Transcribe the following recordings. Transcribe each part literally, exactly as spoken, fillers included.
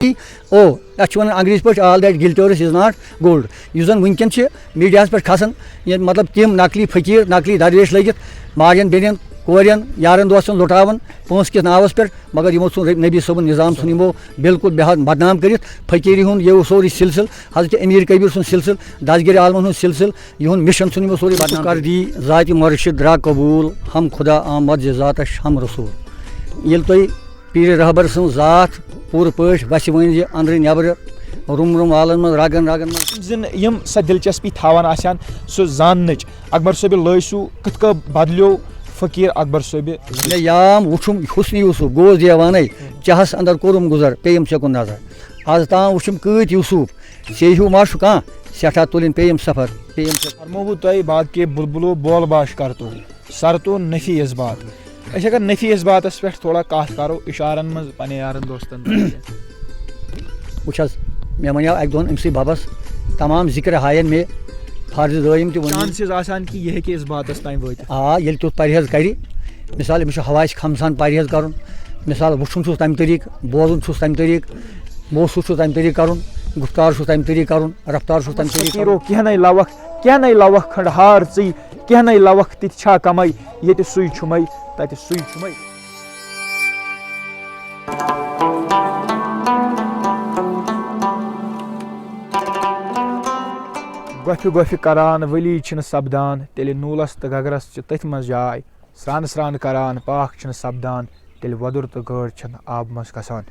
او، یَتھ چھِ وَنان انگریزی پٲٹھۍ، all that glitters is not gold۔ یُس زَن وٕنکٮ۪ن چھِ میٖڈیاہَس پٮ۪ٹھ کھسان، یہِ مطلب تِم نقلی فقیٖر، نقلی درویش لٔگِتھ، ماجٮ۪ن، بیٚنٮ۪ن، کورٮ۪ن، یارَن دوستَن لُٹاوان پونٛسہٕ کِس ناوَس پٮ۪ٹھ، مگر یِمو ژھُن نبی صٲبُن نظام، ژھُن یِمو بالکل بے حد بدنام کٔرِتھ۔ فقیٖری ہُنٛد یہِ سورُے سلسلہٕ، حضرت امیر کبیر سُنٛد سلسلہٕ، دستگیر عالمن ہُنٛد سلسلہٕ، یِہُنٛد مِشن ژھُن یِمو سورُے بدنام کٔرِتھ۔ کر دی ذاتِ مرشد درا قبول، ہم خدا آمد ز ذاتش ہم رسول۔ ییٚلہِ تۄہہِ پیٖرِ رہبر سٕنٛز ذات پوٗرٕ پٲٹھۍ وَسہِ وٲنۍ زِ أنٛدرٕ نٮ۪برٕ، روٚم روٚم والَن منٛز، رَگَن رَگَن منٛز۔ زِن یِم سۄ دِلچسپی تھاوان آسن سُہ زاننٕچ، اکبر صٲبِ لٲسِو کِتھ کٔنۍ بدلیو فقیٖر اکبر صٲبِ؟ مےٚ یام وُچھُم حُسنِ یوٗسُف، گوس دیوانَے، چاہَس اندر کوٚرُم گُزر، پیٚیِم ژےٚ کُن نظر۔ از تام وُچھُم کۭتۍ یوٗسُف، ژےٚ ہیوٗ ما چھُ کانٛہہ، سٮ۪ٹھاہ تُلِن پیٚیِم سفر، پیٚیِم سفر۔ فرمووُ تۄہہِ باقٕے بُلبُلو بول باش کر تو۔ سر تو نفی اثبات۔ أسۍ اگر نفی اثباتس پٮ۪ٹھ تھوڑا کتھ کرو، اشارن منٛز پننہِ یارن دوستن تام۔ وٕچھ حظ، مےٚ ونیو اکہِ دۄہن أمۍ سٕے ببس، تمام ذکر ہاین مےٚ فرض دٲیِم تہِ ؤنِو۔ چانسز آسان کہِ یہِ ہیٚکہِ اثباتس تام وٲتِتھ۔ آ، ییٚلہِ تیُتھ پرہیز کرِ، مثال، أمِس چھُ حواس خمسان پرہیز کرُن، مثال، وٕچھُن چھُس تمہِ طریٖقہٕ، بوزُن چھُس تمہِ طریٖقہٕ، محسوس چھُس تمہِ طریٖقہٕ کرُن، گُفتار چھُس تمہِ طریٖقہٕ کرُن، رفتار چھُس تمہِ طریٖقہٕ کرُن۔ فقیٖرو، کینٛہہ نَے لوکھ، کینٛہہ نَے لوکھ کھنٛڈ ہار ژٕے، کینٛہہ نَے لوکھ تِتھۍ چھا کمے، ییٚتہِ سُے چھُمے، تَتہِ سُے چھُمے۔ گۄپھِ گۄپھِ کران ولی چھِنہٕ سپدان، تیٚلہِ نوٗلس تہٕ گگرس چھِ تٔتھۍ منٛز جاے۔ سرٛان سرٛان کران پاک چھِنہٕ سپدان، تیٚلہِ وۄدُر تہٕ گٲڈ چھِنہٕ آبہٕ منٛز کھسان۔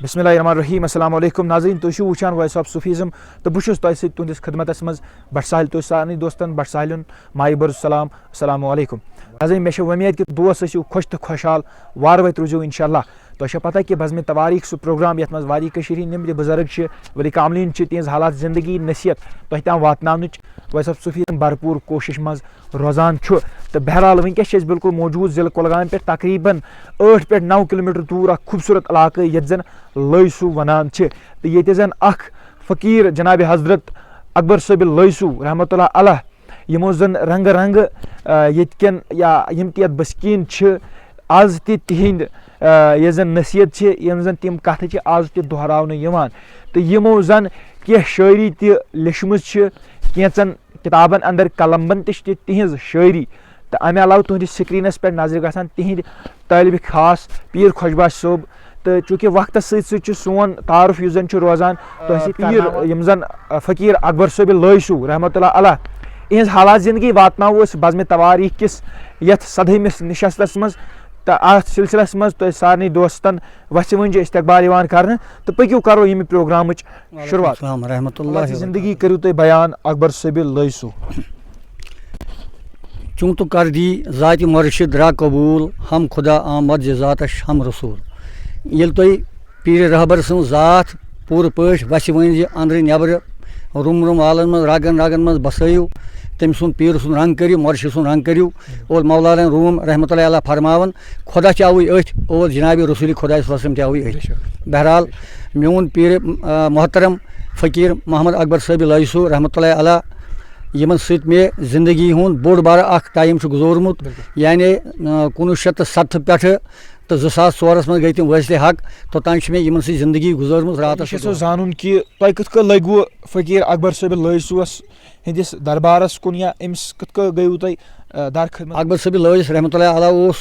بسم اللہ الرحمن الرحیم۔ السلام علیکم ناظرین، تُہۍ چھِو وٕچھان وائس آف صوفیزم تہٕ بہٕ چھُس تۄہہِ سۭتۍ تُہنٛدِس خدمتس منٛز بٹ ساحل، تُہۍ سارنٕے دوستن بٹ ساحلُن مایہِ بٔرٕژ سلام۔ السلام علیکم۔ ناظرین، مےٚ چھِ وۄمید کہِ دوس ٲسِو خۄش تہٕ خۄشحال، وارٕ وَتہِ روٗزِو انشاءاللہ۔ تۄہہِ چھےٚ پتہ کہِ بزمِ توٲریٖخ سُہ پروگرام یَتھ منٛز واریاہ کٔشیٖرِ ہِنٛدۍ نِمتِ بُزرگ چھِ، ولی کاملین چھِ، تِہنٛز حالات زندگی، نصیحت تۄہہِ تام واتناونٕچ وائس آف صوفیزم بھرپوٗر کوٗشش منٛز روزان چھُ۔ تہٕ بہرحال وٕنکیٚس چھِ أسۍ بالکل موجود ضلع کۄلگامہِ پٮ۪ٹھ تقریباً ٲٹھ پٮ۪ٹھ نَو کلوٗمیٹر دوٗر اکھ خوٗبصوٗرت علاقہٕ، ییٚتہِ زن لٲسوٗ ونان چھِ، تہٕ ییٚتہِ زن اکھ فقیٖر جناب حضرت اکبر صٲبِ لٲسوٗ رحمتہ اللہ علیہ، یِمو زن رنگہٕ رنگہٕ، آ، ییٚتہِ کٮ۪ن یا یِم تہِ یتھ بسکیٖن چھِ، از تہِ تِہنٛدۍ، آ، یۄس زن نصیحت چھِ، یِم زن تِم کتھٕ چھِ، از تہِ دۄہراونہٕ یِوان، تہٕ یِمو زن کینٛہہ شٲعری تہِ لیچھمٕژ چھِ، کینٛژن کِتابن اندر قلم بند تہِ چھِ تِہنٛز شٲعری۔ تہٕ امہِ علاوٕ تُہنٛدِس سکرینس پٮ۪ٹھ نظرِ گژھن تِہنٛدۍ طٲلبِ خاص پیٖر خۄش بخش صٲب۔ تہٕ چوٗنٛکہِ وقتس سۭتۍ سۭتۍ چھُ سون تعارُف یُس زن چھُ روزان تۄہہِ سۭتۍ، پیٖر کرناوان۔ یِم زن فقیٖر اکبر صٲبِ لٲسوٗ رحمتہ اللہ علیہ، یِہنٛز حالات زندگی واتناوو أسۍ بزمِ توٲریٖخ کِس یتھ سدہٲمِس نشستس منٛز۔ تہٕ اتھ سلسلس منٛز تۄہہِ سارنٕے دوستن وژھِ وٲنٛجہِ استقبال یِوان کرنہٕ، تہٕ پٔکِو کرو ییٚمہِ پروگرامٕچ وعلیکم شروعات۔ السلام ورحمۃ اللہ وبرکاتہ۔ زندگی کٔرِو تُہۍ بیان اکبر صٲبِ لٲسوٗ۔ چون تو کر دی ذاتِ مرشد را قبول، ہم خدا آمد ز ذاتش ہم رسول۔ ییٚلہِ تۄہہِ پیٖرِ رہبر سٕنٛز ذات پوٗرٕ پٲٹھۍ وَسہِ وٲنۍ زِ أنٛدرٕ نٮ۪برٕ، روٚم روٚم والَن منٛز، رَگَن رَگَن منٛز بَسٲیِو، تٔمۍ سُنٛد پیٖرٕ سُنٛد رنٛگ کٔرِو، مرشد سُنٛد رنٛگ کٔرِو۔ اور مولانا روم رحمتہ اللہ علیہ فرماوان، خۄدا چھِ اَوٕے أتھۍ اور جناب رسول خۄدا صلی اللہ علیہ وسلم تہِ اَوٕے أتھۍ۔ بے شک۔ بہرحال، میون پیٖرِ، آ، محترم فقیٖر محمد اکبر صٲبِ لٲیسو رحمتہ اللہ علیہ، یِمن سۭتۍ مےٚ زندگی ہُنٛد بوٚڑ بارٕ اکھ ٹایم چھُ گُزورمُت، بِلکُل۔ یعنی، آ، کُنوُہ شیٚتھ تہٕ ستتھ پٮ۪ٹھٕ تہٕ زٕ ساس ژورس منٛز گٔے تِم وٲصلِ حق، توٚتام چھِ مےٚ یِمن سۭتۍ زندگی گُزٲرمٕژ راتس یہِ چھُ تہٕ اَسہِ دۄہس۔ زانُن کہِ تۄہہِ کِتھ کٔنۍ لٔگوٕ فقیٖر اکبر صٲبِ لٲیسوٗہس ہٕنٛدِس دربارس کُن یا أمِس کِتھ کٔنۍ گٔیوٕ تۄہہِ، آ، در خدمت؟ اکبر صٲبِ لٲیس رحمتہ اللہ علیہ اوس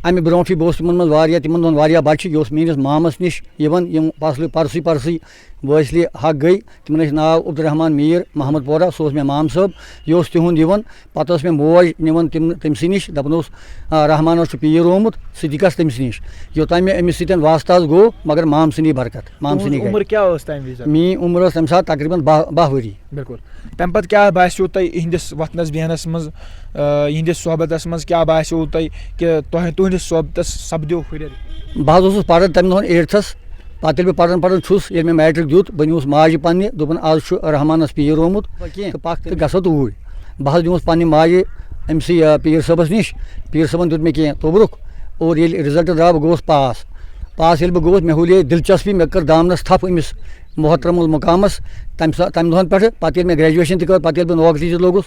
اَمہِ برونٛٹھٕے، بہٕ اوسُس تِمن منٛز واریاہ، تِمن دۄہن واریاہ بچہِ، یہِ اوس میٲنِس مامس نِش یِوان، یِم فصلہٕ پرسٕے پرسٕے وٲصلِ حق گٔے۔ تِمن ٲسۍ ناو عبدالرحمان میٖر محمد پورہ، سُہ اوس مےٚ مام صٲب، یہِ اوس تِہُنٛد یِوان۔ پتہٕ ٲس مےٚ موج نِوان تِم، تٔمۍ سٕے نِش، دَپان اوس، آ، رحمانس چھُ پیٖر آمُت، ژٕ تہِ گژھ تٔمۍ سٕے نِش۔ یوٚتام مےٚ أمِس سۭتۍ واسطہٕ آس گوٚو، مگر مام سٕنٛدی برکت، مام تُہٕنٛز سٕنٛدی گرِ۔ عمر کیٛاہ ٲس تَمہِ وِزِ؟ میٛٲنۍ عمر ٲس تَمہِ ساتہٕ تقریباً باہ، باہ ؤری۔ بِلکُل۔ تَمہِ پتہٕ کیٛاہ باسیٚو تۄہہِ یِہنٛدِس وۄتھنس بیٚہنس منٛز، آ، یِہنٛدِس صحبتس منٛز کیٛاہ باسیٚو تۄہہِ کہِ تۄہہِ، تُہنٛدِس صحبتس سپدیو ہُرٮ۪ر؟ بہٕ حظ اوسُس پران تَمہِ دۄہن ایٹتھس۔ پتہٕ ییٚلہِ بہٕ پران پران چھُس، ییٚلہِ مےٚ میٹرک دیُت، بہٕ نیوٗس ماجہِ پننہِ، دوٚپُن، "آز چھُ رحمانس پیٖر آمُت تہٕ پکھ تہٕ گژھو توٗرۍ۔" بہٕ حظ نیوٗس پننہِ ماجہِ أمۍ سٕے، آ، پیٖر صٲبس نِش۔ پیٖر صٲبن دیُت مےٚ کینٛہہ توبرُک، اور ییٚلہِ رِزلٹ درٛاو، بہٕ گوٚوُس پاس۔ پاس ییٚلہِ بہٕ گوٚوُس، مےٚ ہُلے دلچسپی، مےٚ کٔر دامنس تھپھ أمِس محترم المقامس تمہِ سا تمہِ دۄہن پٮ۪ٹھٕ، پتہٕ ییٚلہِ مےٚ گریجویشن تہِ کٔر، پتہٕ ییٚلہِ بہٕ نوکری تہِ لوٚگُس،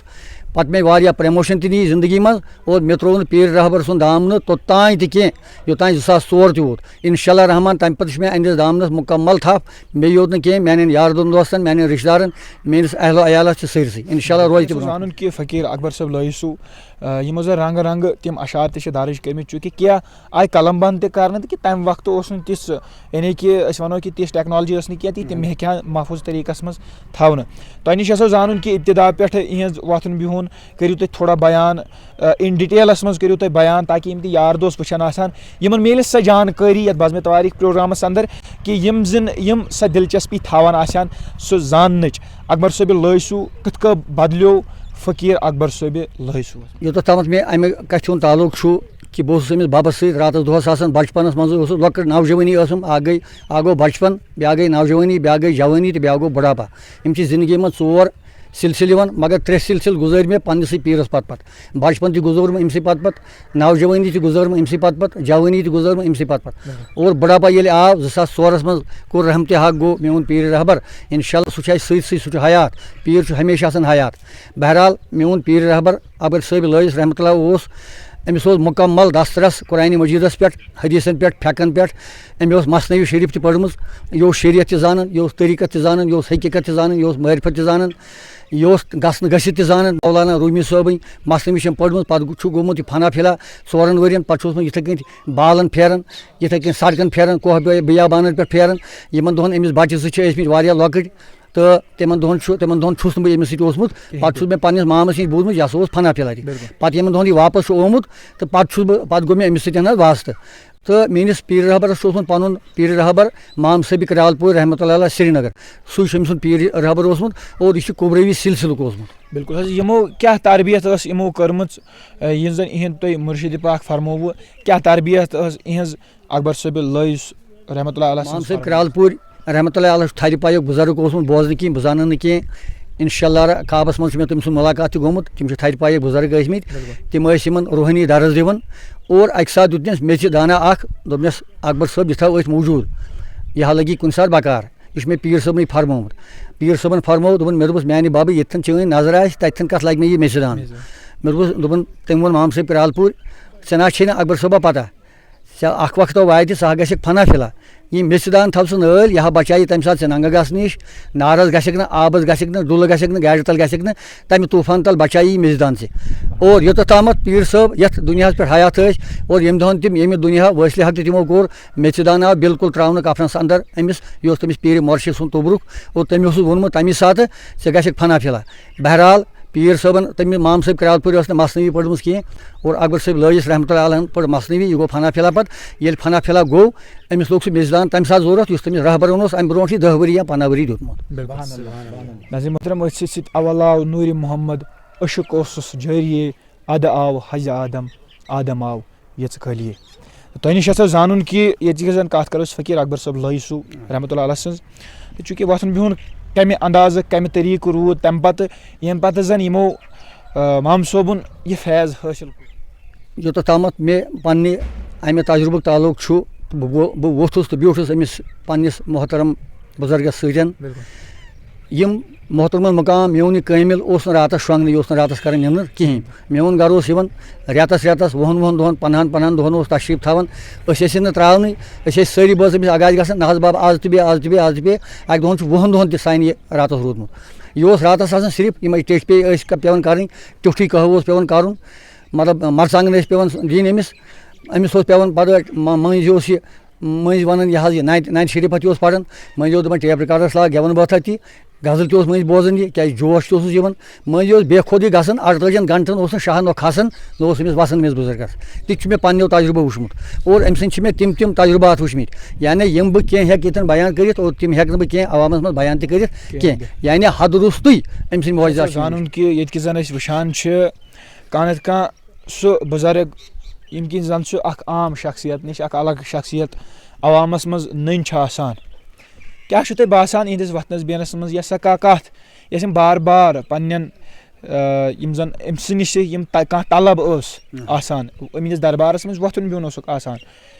پتہٕ مےٚ واریاہ پروموشن تہِ نِیہِ زندگی منٛز، اور مےٚ ترٛوو نہٕ پیٖر رہبر سُنٛد دامنہٕ توٚتام تہِ کینٛہہ، یوٚتام زٕ ساس ژور تہِ ووت۔ انشاءاللہ رحمان، تمہِ پتہٕ چھُ مےٚ أہنٛدِس دامنس مکمل تھپھ، مےٚ یوت نہٕ کینٛہہ، میانٮ۪ن یاردن دوستن، میانٮ۪ن رشتہٕ دارن، میٲنِس اہل و عیالس چھِ سٲرسٕے۔ انشاءاللہ روزِ تہِ یژھو برونٛہہ۔ زانُن کہِ فقیٖر اکبر صٲب لٲیِسو، آ، یِمو زن رنگہٕ رنگہٕ تِم اشعار تہِ چھِ درٕج کٔرمٕتۍ، چونکہ کینٛہہ آیہِ قلم بند تہِ کرنہٕ، تہٕ کہِ تمہِ وقتہٕ اوس نہٕ تِژھ، یعنی کہِ أسۍ ونو کہِ تِژھ ٹیکنالوجی ٲس نہٕ کینٛہہ، تہِ تِم ہیٚکہِ ہا محفوٗظ طریٖقس منٛز تھاونہٕ۔ تۄہہِ نِش یژھو زانُن کہِ ابتدا پٮ۪ٹھ یِہنٛز وۄتھُن بِہُن کٔرِو تُہۍ تھوڑا بیان، آ، in detail منٛز کٔرِو تُہۍ بیان، تاکہِ یِم تہِ یار دوس وٕچھان آسان، یِمن میلہِ سۄ جانکٲری یتھ بزمِ توٲریٖخ پروگرامس اندر، کہِ یِم زن یِم سۄ دلچسپی تھاوان آسن سُہ زاننٕچ، اکبر صٲبِ لٲسِو کِتھ کٔنۍ بدلیو فقیٖر اکبر صٲبِ لٲسِو۔ یوٚتتھ تامَتھ مےٚ اَمہِ کَتھِ ہُنٛد تعلق چھُ کہِ بہٕ اوسُس أمِس بَبَس سۭتۍ راتَس دۄہَس آسان، بَچپَنَس منٛز اوسُس لۄکٕٹ نوجوٲنی ٲسٕم، اَکھ گٔے، اَکھ گوٚو بَچپَن، بیٛاکھ گٔے نوجوٲنی، بیٛاکھ گٔے جوٲنی تہٕ بیٛاکھ گوٚو بُڑھاپہ۔ یِم چھِ زِندگی منٛز ژور سِلسِلہٕ یِوان، مگر ترٛےٚ سِلسِلہٕ گُزٲرۍ مےٚ پنٛنِسٕے پیٖرَس پَتہٕ پَتہٕ۔ بَچپَن تہِ گُزور مےٚ أمۍسٕے پَتہٕ پَتہٕ، نوجوٲنی تہِ گُزٲر مےٚ أمۍسٕے پَتہٕ پَتہٕ، جوٲنی تہِ گُزٲر مےٚ أمۍسٕے پَتہٕ پَتہٕ۔ اور بُڑھاپہ ییٚلہِ آو زٕ ساس ژورَس منٛز، کوٚر رحمتِ حق گوٚو میون پیٖر رہبر، انشاءاللہ سُہ چھُ اَسہِ سۭتۍ سۭتۍ، سُہ چھُ حیات، پیٖر چھُ ہمیشہِ آسان حیات۔ بہرحال، میون پیٖر رہبر اکبر صٲبِ لٲیِس رحمتہ اللہ اوس، أمِس اوس مُکمل دسترس قرآنِ مجیٖدس پٮ۪ٹھ، حدیثن پٮ۪ٹھ، فقہن پٮ۪ٹھ۔ أمۍ اوس مثنوی شریف تہِ پٔرمٕژ، یہِ اوس شریعت تہِ زانان، یہِ اوس طریٖقت تہِ زانان، یہِ اوس حقیٖقت تہِ زانان، یہِ اوس معرفت تہِ زانان، یہِ اوس گژھنہٕ گٔژھِتھ تہِ زانان۔ مولانا رومی صٲبٕنۍ مثنوی چھِ أمۍ پٔرمٕژ، پتہٕ چھُ گوٚمُت یہِ فنا فِلا ژورن ؤرین، پتہٕ چھُ اوسمُت یِتھے کٔنۍ بالن پھیران، یِتھے کٔنۍ سڑکن پھیران، کوہ بیا-، بیابانن پٮ۪ٹھ پھیران۔ یِمن دۄہن أمِس بچہِ زٕ چھِ ٲسمٕتۍ واریاہ لۄکٕٹۍ، تہٕ تِمن دۄہن چھُ، تِمن دۄہن چھُس نہٕ بہٕ أمِس سۭتۍ اوسمُت۔ کِہیٖنۍ پتہٕ تہِ۔ چھُس مےٚ پننِس مامس نِش بوٗزمُت، یہِ ہسا اوس فنا فِلا تہِ۔ بِلکُل۔ پتہٕ یِمن دۄہن یہِ واپس چھُ آمُت، تہٕ پتہٕ چھُس بہٕ، پتہٕ گوٚو مےٚ أمِس سۭتۍ حظ واسطہٕ۔ تہٕ میٲنِس پیٖر رہبرس چھُ اوسمُت پنُن پیٖر رہبر مام صٲبِ کرالپوٗر رحمتہ اللہ علیہ سرینگر۔ سُے چھُ أمۍ سُنٛد پیٖر رہبر اوسمُت اور یہِ چھُ کُبروی سلسلُک اوسمُت۔ بِلکُل حظ، یِمو کیٛاہ تربیت ٲس یِمو کٔرمٕژ، اے، یِم زن یِہنٛد تۄہہِ مُرشِدِ پاک فرمووُ، کیٛاہ تربیت ٲس یِہنٛز اکبر صٲبِ لٲیِس رحمتہ اللہ علیہ مام سٕنٛز صٲب فرمٲیِش؟ کرالپوٗرۍ رحمتہ اللہ علیہ چھُ تھرِ پایُک بُزرگ اوسمُت، بوزنہٕ کِنۍ، بہٕ زانان نہٕ کینٛہہ۔ انشاءاللہ ر-، خوابس منٛز چھُ مےٚ تٔمۍ سُنٛد مُلاقات تہِ گوٚمُت۔ تِم چھِ تھرِ پایِکۍ بُزرگ ٲسمٕتۍ۔ بِلکُل۔ تِم ٲسۍ یِمن روحٲنی درس دِوان۔ اور اکہِ ساتہٕ دیُت مےٚ میٚژِ دانہ اکھ، دوٚپنَس، "اکبر صٲب، یہِ تھاو أتھۍ موٗجوٗد، یہِ ہا لگی کُنہِ ساتہٕ بکار۔ یہِ چھُ مےٚ پیٖر صٲبنٕے فرمومُت۔" پیٖر صٲبن فرموو، دوٚپُن، مےٚ دوٚپُس، "میانہِ ببہٕ، ییٚتٮ۪ن چٲنۍ نظر آسہِ، تتٮ۪ن کتھ لگہِ مےٚ یہِ میٚژِ دانہٕ؟" میٚژِ دانہٕ۔ مےٚ دوٚپُس، دوٚپُن، تٔمۍ ووٚن مام صٲب کرالپوٗرۍ، "ژےٚ نہ چھے نہٕ اکبر صٲبا پتہ۔" ژےٚ اکھ وقتو واتہِ، ژٕ ہا گژھکھ فنا فِلا۔ یہِ میٚژِ دان تھاو ژٕ نٲلۍ، یہِ ہا بچایہِ تمہِ ساتہٕ ژےٚ ننگہٕ گژھنہٕ نِش، نارس گژھکھ نہٕ، آبس گژھکھ نہٕ، ڈُلہٕ گژھکھ نہٕ، گاڑِ تل گژھکھ نہٕ، تمہِ طوفان تل بچایہِ یہِ میٚژِ دان ژےٚ۔ اور یوٚتتھ تامتھ پیٖر صٲب یتھ دُنیاہس پٮ۪ٹھ حیات ٲسۍ، اور ییٚمہِ دۄہن تِم، ییٚمہِ دُنیا وٲصلہِ حق تہِ تِمو کوٚر، میٚژِ دان آو بالکل ترٛاونہٕ کفنس اندر أمِس، یہِ اوس تٔمِس پیٖرِ مرشد سُنٛد توٚبرُک، اور تٔمۍ اوسُس ووٚنمُت تمہِ ساتہٕ، "ژےٚ گژھکھ فنا فِلا۔" بہرحال، پیٖر صٲبن، تٔمۍ مام صٲب کرالپوٗرۍ ٲس نہٕ مثنوی پٔرمٕژ کینٛہہ، اور اکبر صٲب لٲیِس رحمتہ اللہ علیہ پٔر مثنوی، یہِ گوٚو فنا فِلا پتہٕ۔ ییٚلہِ فنا فِلا گوٚو، أمِس لوٚگ سُہ میٚژِ دان تمہِ ساتہٕ ضروٗرت، یُس تٔمِس رہبرن اوس امہِ برونٛٹھ یہِ دَہ ؤری یا پنٛداہ ؤری دیُتمُت۔ بِلکُل۔ ناظرین محترم، أتھۍ سۭتۍ سۭتۍ اولہ آو نوٗرِ محمد، عشق اوسُس جٲریے، ادٕ آو حضِ آدم، آدم آو یٔژٕ کٲلیے۔ تۄہہِ نِش یژھو زانُن کہِ ییٚتہِ کہِ زن کتھ کرو أسۍ فقیٖر اکبر صٲب لٲیِسو رحمتہ اللہ علیہ سٕنٛز، تہٕ چوٗنٛکہِ وۄتھُن بِہُن کمہِ اندازٕ، کمہِ طریٖقہٕ روٗد تمہِ پتہٕ، ییٚمہِ پتہٕ زن یِمو، آ، مام صٲبُن یہِ فیض حٲصِل کوٚر۔ یوٚتتھ تامتھ مےٚ پننہِ امہِ تجرُبُک تعلق چھُ، بہٕ، بہٕ، بہٕ ووٚتھُس تہٕ بیوٗٹھُس أمِس پننِس محترم بُزرگس سۭتۍ۔ بِلکُل۔ یِم محترم المقام، میون یہِ کٲمِل اوس نہٕ راتس شۄنٛگنٕے، یہِ اوس نہٕ راتس کران نِندٕر کِہینۍ۔ میون گرٕ اوس یِوان رٮ۪تس رٮ۪تس، وُہن وُہن دۄہن، پنٛدہن پنٛدہن دۄہن اوس تشریٖف تھاوان۔ أسۍ ٲسۍ نہٕ ترٛاونٕے، أسۍ ٲسۍ سٲری بٲژ أمِس اگاش گژھان، "نہ حظ بب، از تہِ بیٚہہ، از تہِ بیٚہہ، از تہِ بیٚہہ۔" اکہِ دۄہن چھُ وُہن دۄہن تہِ سانہِ یہِ راتس روٗدمُت۔ یہِ اوس راتس آسان صرف یِمے ٹیٚٹھۍ پیٚیہِ ٲسۍ ک-، پٮ۪وان کرٕنۍ، ٹیوٚٹھُے قہوٕ اوس پٮ۪وان کرُن، مطلب مرژٕوانٛگن ٲسۍ پٮ۪وان دِنۍ أمِس۔ أمِس اوس پٮ۪وان پتہٕ م-، مٔنٛزۍ اوس یہِ مٔنٛزۍ ونان یہِ حظ یہِ نعتِ، نعتِ شریفہ تہِ اوس پران، مٔنٛزۍ اوس دپان ٹیپ ریکارڈس لاگ گٮ۪ون بٲتھا تہِ، غزل تہِ اوس مٔنٛزۍ بوزان یہِ، کیازِ جوش تہِ اوسُس یِوان۔ مٔنٛزۍ اوس بے خودی گژھان، اڑتٲجِن گھنٹن اوس نہٕ شاہ نۄ کھسان، نہ اوس أمِس وسان أمِس بُزرگس۔ تہِ تہِ چھُ مےٚ پننیو تجربو وٕچھمُت۔ اور أمۍ سٕنٛدۍ چھِ مےٚ تِم تِم تجربات وٕچھمٕتۍ، یعنی یِم بہٕ کینٛہہ ہٮ۪کہٕ ییٚتٮ۪ن بیان کٔرِتھ اور تِم ہٮ۪کہٕ نہٕ بہٕ کینٛہہ عوامس منٛز بیان تہِ کٔرِتھ کینٛہہ۔ کینٛہہ۔ یعنی حد روٚستُے أمۍ سٕنٛدۍ معجزات چھِ مےٚ زانُن کہِ ییٚتہِ کہِ زن أسۍ وٕچھان چھِ، کانٛہہ نتہٕ کانٛہہ سُہ بُزرگ، ییٚمہِ کِنۍ زن سُہ اکھ عام شخصیت نِش اکھ الگ شخصیت عوامس منٛز نٔنۍ چھِ آسان۔ کیٛاہ چھُ تۄہہِ باسان یِہنٛدِس وۄتھنس بیہنس منٛز، یا سۄ کانٛہہ کتھ، یۄس یِم بار بار پننٮ۪ن، آ، یِم زن أمۍ سٕنٛدِ نِش یِم ت-، کانٛہہ طلب ٲس ہم۔ آسان، أمِس دربارس منٛز وۄتھُن بِہُن اوسُکھ آسان،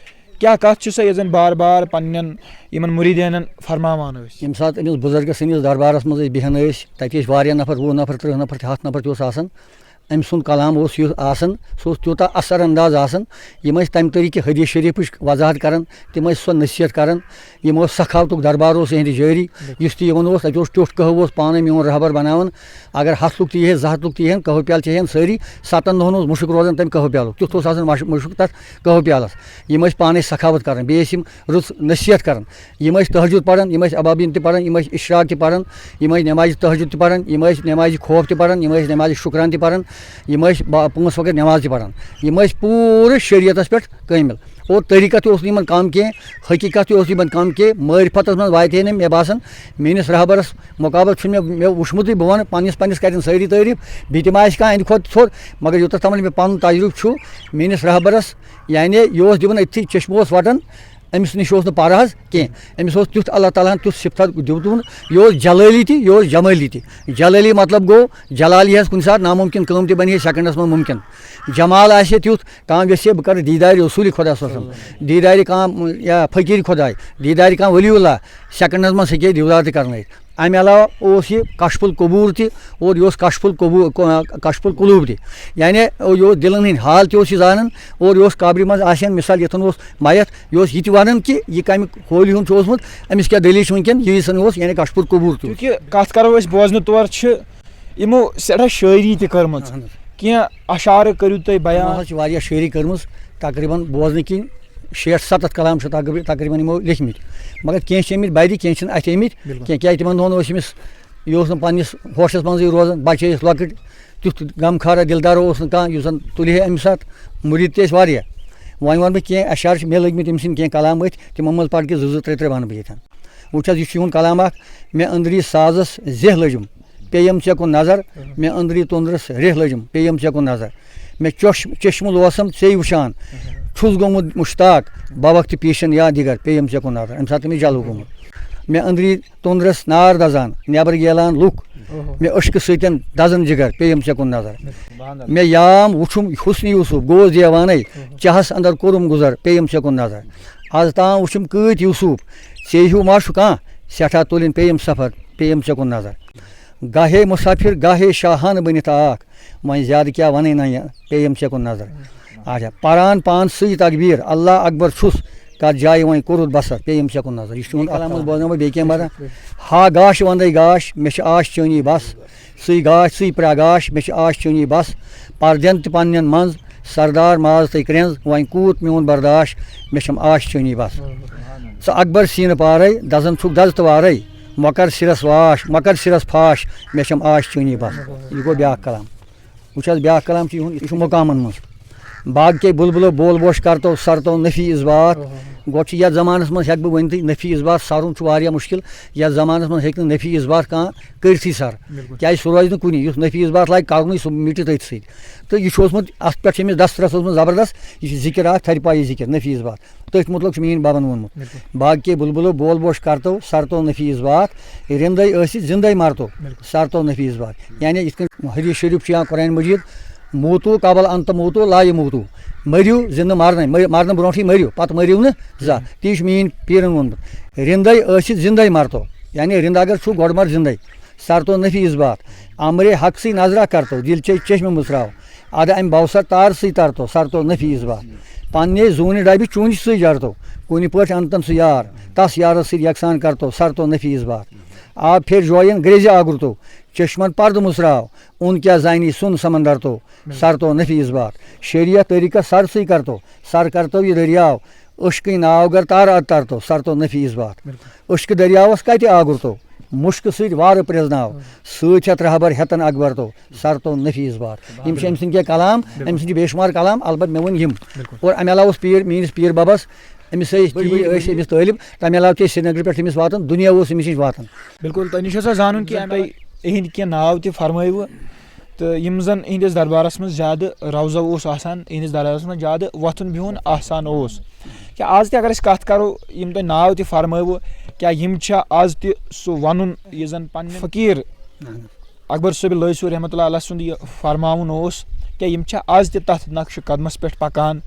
کیٛاہ کَتھ چھِ سۄ یۄس زَن بار بار پنٛنٮ۪ن یِمَن مُریٖدینَن فرماوان ٲسۍ؟ ییٚمہِ ساتہٕ أمِس بُزرگَس سٕنٛدِس دربارَس منٛز أسۍ بیٚہان ٲسۍ، تَتہِ ٲسۍ واریاہ نفر، وُہ نفر، تٕرٛہ نفر تہِ، ہَتھ نفر تہِ اوس آسان۔ أمۍ سُنٛد کلام اوس یُتھ آسان، سُہ اوس تیوٗتاہ اثر انداز آسان۔ یِم ٲسۍ تَمہِ طریٖقہٕ حدیث شریٖفٕچ وضاحت کران، تِم ٲسۍ سۄ نصیحت کران۔ یِمو سخاوتُک دربار اوس یِہنٛدِ جٲری، یُس تہِ یِوان اوس، تَتہِ اوس ٹیوٚٹھ قہوٕ اوس پانَے میون رہبر بناوان۔ اگر ہَتھ لُکھ تہِ یِہے، زٕ ہَتھ لُکھ تہِ یِہن، قہوٕ پیالہٕ چیٚہن سٲری، ستن دۄہن اوس مُشُک روزان تَمہِ قہوٕ پیالُک۔ تیُتھ اوس آسان مش-، مُشُک تَتھ قہوٕ پیالَس۔ یِم ٲسۍ پانَے سخاوت کران، بیٚیہِ ٲسۍ یِم رٕژ نصیحت کران۔ یِم ٲسۍ تہجد پران، یِم ٲسۍ ابابین تہِ پران، یِم ٲسۍ اشراق تہِ پران، یِم ٲسۍ نمازِ تہجد تہِ پران، یِم ٲسۍ نمازِ خوف تہِ پران، یِم ٲسۍ نمازِ شکران تہِ پران، یِم ٲسۍ با-، پانٛژھ وقت نماز تہِ پران۔ یِم ٲسۍ پوٗرٕ شریعتس پٮ۪ٹھ کٲمل۔ اور طریٖقت تہِ اوس نہٕ یِمن کم کینٛہہ، حقیٖقت تہِ اوس نہٕ یِمن کم کینٛہہ۔ معرفتس منٛز واتہِ ہے نہٕ، مےٚ باسان، میٲنِس رہبرس مقابلہٕ چھُنہٕ مےٚ، مےٚ وُچھمُتٕے۔ بہٕ ونہٕ پننِس پننِس کرن سٲری تعریٖف، بیٚیہِ تہِ ما آسہِ کانٛہہ اَہنٛدِ کھۄتہٕ تھوٚد، مگر یوٗتاہ تام مےٚ پنُن تجرُبہٕ چھُ، میٲنِس رہبرس، یعنی یہِ اوس دِوان أتھی چشمہٕ اوس وٹان، أمِس نِش اوس نہٕ پَرٕ حظ کینٛہہ۔ أمِس اوس تیُتھ اللہ تعالیٰ ہَن تیُتھ صفت دیُتمُت، یہِ اوس جلٲلی تہِ، یہِ اوس جمٲلی تہِ۔ جلٲلی مطلب گوٚو، جلالی ہِنٛز کُنہِ ساتہٕ نامُمکِن کٲم تہِ بَنہِ ہے سیکنڈَس منٛز مُمکِن۔ جمال آسہِ ہے تیُتھ، کانٛہہ یَژھِ ہے بہٕ کَرٕ دیٖدارِ رسوٗلِ خۄدا صلی اللہ علیہ وسلم، دیٖدارِ کانٛہہ، یا فقیٖرِ خۄداے، دیٖدارِ کانٛہہ ولی اللہ، سیکنڈَس منٛز ہیٚکہِ ہے دیٖدار تہِ کَرنٲیِتھ۔ اَمہِ علاوہ اوس یہِ کشف القبور تہِ، اور یہِ اوس کشف القبو-، کو-، کشف القلوب تہِ۔ یعنی یہِ اوس دِلَن ہٕنٛدۍ حال تہِ اوس یہِ زانان، اور یہِ اوس قبرِ منٛز آسہِ ہن، مثال، یَتھَن اوس مَیَتھ، یہِ اوس یہِ تہِ وَنان کہِ یہِ کَمہِ ہولی ہُنٛد چھُ اوسمُت، أمِس کیٛاہ دٔلیٖل چھِ وٕنکٮ۪ن، یہِ زَن اوس، یعنی کشف القبور تہِ اوس۔ چوٗنٛکہِ کَتھ کَرو أسۍ بوزنہٕ تور چھِ یِمو سٮ۪ٹھاہ شٲعری تہِ کٔرمٕژ، اَہَن حظ۔ کینٛہہ اشعارٕ کٔرِو تُہۍ بیان۔ یِمو حظ چھِ واریاہ شٲعری کٔرمٕژ، تقریٖباً بوزنہٕ کِنۍ شیٹھ ستتھ کلام چھِ تقریٖباً، تقریٖباً یِمو لیکھمٕتۍ، مگر کینٛہہ چھِ آمٕتۍ بَرِ، کینٛہہ چھِنہٕ اَتھِ آمٕتۍ بِلکُل۔ کینٛہہ، کیٛازِ تِمَن دۄہَن اوس أمِس، یہِ اوس نہٕ پنٛنِس ہوشَس منٛزٕے روزان، بَچہٕ ٲسۍ لۄکٕٹۍ، تیُتھ غمخارہ دِلدارا اوس نہٕ کانٛہہ، یُس زَن تُلہِ ہے اَمہِ ساتہٕ۔ مُریٖد تہِ ٲسۍ واریاہ۔ وۄنۍ وَنہٕ بہٕ کینٛہہ اشعار چھِ مےٚ لٔگۍ مٕتۍ، أمۍ سٕنٛدۍ کینٛہہ کلام أتھۍ، تِمَن منٛز پَرٕ کہِ زٕ زٕ ترٛےٚ ترٛےٚ وَنہٕ بہٕ ییٚتٮ۪ن۔ وٕچھ حظ، یہِ چھُ یِہُنٛد کلام اَکھ، مےٚ أنٛدری سازَس زیٚہ لٔجِم، پیٚیَم ژےٚ کُن نظر، مےٚ أنٛدری توٚنٛدرَس ریٚہہ لٔجِم، پیٚیَم ژےٚ کُن نظر۔ مےٚ چوش-، چشمہٕ لوسَم ژے وٕچھان، چھُس گوٚمُت مُشتاق، بہ وقتِ پیشن یا دیگر، پیٚیَم ژےٚ کُن نظر۔ اَمہِ ساتہٕ تٔمِس جلوٕ گوٚمُت۔ مےٚ أنٛدری توٚنٛدرَس نار دَزان، نٮ۪بر گیلان لُکھ، مےٚ عشقہٕ سۭتۍ دَزان جِگر، پیٚیَم ژےٚ کُن نظر۔ مےٚ یام وُچھُم حُسنِ یوٗسُف، گوس دیوانَے، چاہَس اندر کوٚرُم گُزر، پیٚیَم ژےٚ کُن نظر۔ از تام وُچھُم کۭتۍ یوٗسُف، ژے ہیوٗ ما چھُ کانٛہہ، سٮ۪ٹھاہ تُلِن پیٚیَم سفر، پیٚیَم ژےٚ کُن نظر۔ گاہے مُسافِر، گاہے شاہانہٕ بٔنِتھ آکھ، وۄنۍ زیادٕ کیٛاہ وَنٕے نہ یہِ، پیٚیَم ژےٚ کُن نظر۔ اچھا، پران پانسٕے تکبیٖر، اللہ اکبر چھُس، کتھ جایہِ وۄنۍ کوٚرُتھ بصر، پیٚیِم ژےٚ کُن نظر۔ یہِ چھُ تُہُنٛد کلام حظ بوزناوان بہٕ بیٚیہِ کینٛہہ بَران۔ ہا گاش وندے گاش، مےٚ چھِ آش چٲنی بس۔ سُے گاش، سُے پرٛا گاش، مےٚ چھِ آش چٲنی بس۔ پردٮ۪ن تہِ پننٮ۪ن منٛز، سردار ماز تہٕ کرٛٮ۪نٛز، وۄنۍ کوٗت میون برداش، مےٚ چھَم آش چٲنی بس۔ ژٕ اکبر سیٖنہٕ پارے، دزن چھُکھ دز تہٕ وارے، مۄکر سِرس واش، مۄکر سِرس پھاش، مےٚ چھَم آش چٲنی بس۔ یہِ گوٚو بیٛاکھ کلام۔ وٕچھ حظ، بیٛاکھ کلام چھُ یِہُنٛد، یہِ چھُ مقامن منٛز۔ باغ کے بلبلو بول بوش کرتو سرتو نفی اثبات۔ گۄڈٕ چھُ یتھ زمانس منٛز ہٮ۪کہٕ بہٕ ؤنِتھٕے، نفی اثبات سرُن چھُ واریاہ مُشکِل۔ یتھ زمانس منٛز ہیٚکہِ نہٕ نفی اثبات کانٛہہ کٔرتھٕے سر۔ بِلکُل۔ کیٛازِ سُہ روزِ نہٕ کُنی، یُس نفی اثبات لاگہِ کرنُے، سُہ مِٹہِ تٔتھۍ سۭتۍ۔ تہٕ یہِ چھُ اوسمُت، اتھ پٮ۪ٹھ چھُ أمِس دسترس اوسمُت زبردست، یہِ چھُ ذکر اکھ تھرِ پایہِ ذکر، نفی اثبات۔ تٔتھۍ مُتعلق چھُ میٛٲنۍ بَبَن ووٚنمُت۔ بِلکُل۔ باغ کے بُلبُلو بول بوش کرتو، سرتو نفیس بات، رِندَے ٲسِتھ زِندَے مرتو، بِلکُل۔ سرتو نفیس بات۔ یعنی یِتھ کٔنۍ حدیث شریف چھُ یا قرآن مجید، "موتو قبل ان تموتو لا یموتو"، مٔرِو زِندٕ مرنَے، مٔرِ-، مرنہٕ برونٛٹھٕے مٔرِو، پتہٕ مٔرِو نہٕ زانٛہہ۔ تی چھُ میٛٲنۍ پیٖرَن ووٚنمُت۔ رِندَے ٲسِتھ زِندَے مرتو، یعنی رِنٛد اگر چھُ، گۄڈٕ مر زِندَے۔ سرتو نفیس بات۔ امرِ حق سٕے نظرہ کرتو، دِل چے چشمہٕ مُژراو۔ ادٕ امہِ بوسر تار سٕے ترتو، سرتو نفیس بات۔ پننے زوٗنہِ ڈبہِ چونچہِ سٕے جرتو، کُنہِ پٲٹھۍ انتن سُہ یار، تس یارس سۭتۍ یکسان کرتو، سرتو نفیس بات۔ آب پھیرِ جوین گریزِ آگُرتو، چشمن پردٕ مُژراو، اُن کیٛاہ زانی سُن سمندر تو، سرتو نفیس بات۔ شریعت طریقت سر سٕے کرتو، سر کرتو یہِ دٔریاو، عشقٕے ناو گر تارٕ اد ترتو، سرتو نفیس بات۔ بِلکُل۔ عشقہٕ دٔریاوس کتہِ آگُرتو، مُشکہٕ سۭتۍ وارٕ پرٛزناو، سۭتۍ ہٮ۪تھ رہبر ہٮ۪تن اکبر تو، سرتو نفیس بات۔ یِم چھِ أمۍ سٕنٛدۍ کینٛہہ کلام، بِلکُل۔ أمۍ سٕنٛدۍ چھِ بے شُمار کلام، البتہ مےٚ ووٚن یِم۔ بِلکُل۔ اور امہِ علاوٕ اوس پیٖر، میٛٲنِس پیٖر ببس، أمِس ٲسۍ تی ٲسۍ أمِس طٲلب، تمہِ علاوٕ تہِ ٲسۍ سرینگرٕ پٮ۪ٹھ أمِس واتان، دُنیا اوس أمِس نِش واتان۔ بِلکُل، تۄہہِ نِش اوسا زانُن کہِ تۄہہِ یِہِنٛدۍ کینٛہہ ناو تہِ فرمٲیوٕ؟ تہٕ یِم زَن یِہِنٛدِس دربارَس منٛز زیادٕ روزو اوس آسان، یِہِنٛدِس دربارَس منٛز زیادٕ وۄتھُن بِہُن آسان اوس۔ کیٛاہ آز تہِ اگر أسۍ کَتھ کَرو، یِم تۄہہِ ناو تہِ فرمٲوٕ، کیٛاہ یِم چھا آز تہِ سُہ وَنُن یُس زَن پنٛنہِ فقیٖر اکبر صٲبِ لٲسیو رحمتہ اللہ علیہ سُنٛد یہِ فرماوُن اوس، کیٛاہ یِم چھا آز تہِ تَتھ نقشہِ قدمَس پٮ۪ٹھ پَکان؟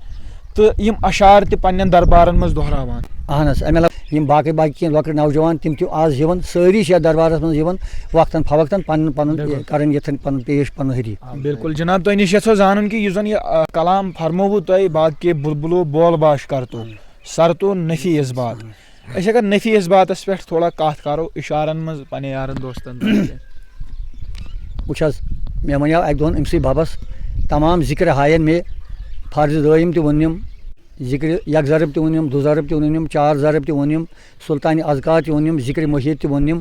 تہٕ یِم اشعار تہِ پننٮ۪ن دربارن منٛز دۄہراوان۔ اہن حظ، امہِ علاوٕ یِم باقٕے باقٕے کینٛہہ لۄکٕٹۍ نوجوان، تِم تہِ آز یِوان، سٲری چھِ یتھ دربارس منٛز یِوان، وقتن فوقتن پنُن پنُن بِلکُل۔ کران یتھن پنُن پیش پنُن حدیث۔ بِلکُل جناب، تۄہہِ نِش یژھو زانُن کہِ یُس زن یہِ، آ، کلام فرمووُ تۄہہِ، باقی بُلبُلو بول باش کر تو، سر تو نفی اثبات۔ أسۍ اگر نفی اثباتس پٮ۪ٹھ تھوڑا کتھ کرو، اشارن منٛز پننٮ۪ن یارن دوستن تام تہِ۔ وٕچھ حظ، مےٚ وَنیٛاو اَکہِ دۄہَن أمۍ سٕے بَبَس، تمام ذِکرِ ہایَن مےٚ، فرض دٲیِم تہِ ووٚنُم، ذِکرِ یک ضرب تہِ ووٚنُم، دُ ضرب تہِ ووٚنُم، چار ضرب تہِ ووٚنُم، سُلطانِ اذکار تہِ ووٚنُم، ذِکرِ محیط تہِ ووٚنُم،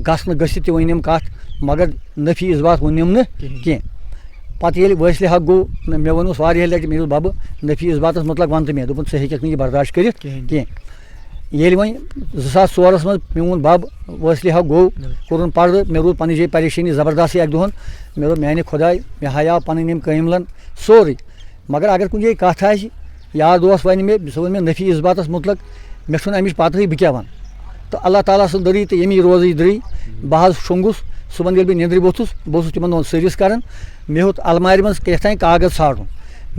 گژھنہٕ گٔژھِتھ تہِ ووٚنُم کَتھ، مگر نفی اثبات ووٚنُم نہٕ کِہیٖنۍ۔ کینٛہہ۔ پَتہٕ ییٚلہِ وٲصلہِ حق گوٚو، مےٚ ووٚنُس واریاہ لَٹہِ، مےٚ دوٚپُس، "بَبہٕ، نفی اثباتَس مُطلق وَن تہٕ مےٚ۔" دوٚپُن، "ژٕ ہیٚکَکھ نہٕ یہِ برداشت کٔرِتھ کِہیٖنۍ۔ کینٛہہ۔" ییٚلہِ وۄنۍ زٕ ساس ژورَس منٛز میون بَب وٲصلہِ حق گوٚو، بِلکُل۔ کوٚرُن پَردٕ، مےٚ روٗد پنٛنہِ جایہِ پریشٲنی زبردستٕے اَکہِ دۄہَن۔ مےٚ دوٚپ، "میٛانہِ خۄداے، مےٚ ہایاو پَنٕنۍ یِم کٲمۍ لَن سورُے، مگر اگر کُنہِ جایہِ کَتھ آسہِ، یار دوس وَنہِ مےٚ، سُہ وَنہِ مےٚ نفی اثباتَس مُتعلق، مےٚ چھُنہٕ اَمِچ پَتہٕے بہٕ کیٛاہ وَنہٕ۔" تہٕ اللہ تعالیٰ سٕنٛز دٔری تہٕ ییٚمی روزٕے دٔری۔ بہٕ حظ شۄنٛگُس، صُبحن ییٚلہِ بہٕ نیٚنٛدرِ ووٚتھُس، بہٕ اوسُس تِمَن دۄہَن سٔروِس کَران۔ مےٚ ہیوٚت اَلمارِ منٛز کینٛہہ تام کاغذ ژھانٛڈُن۔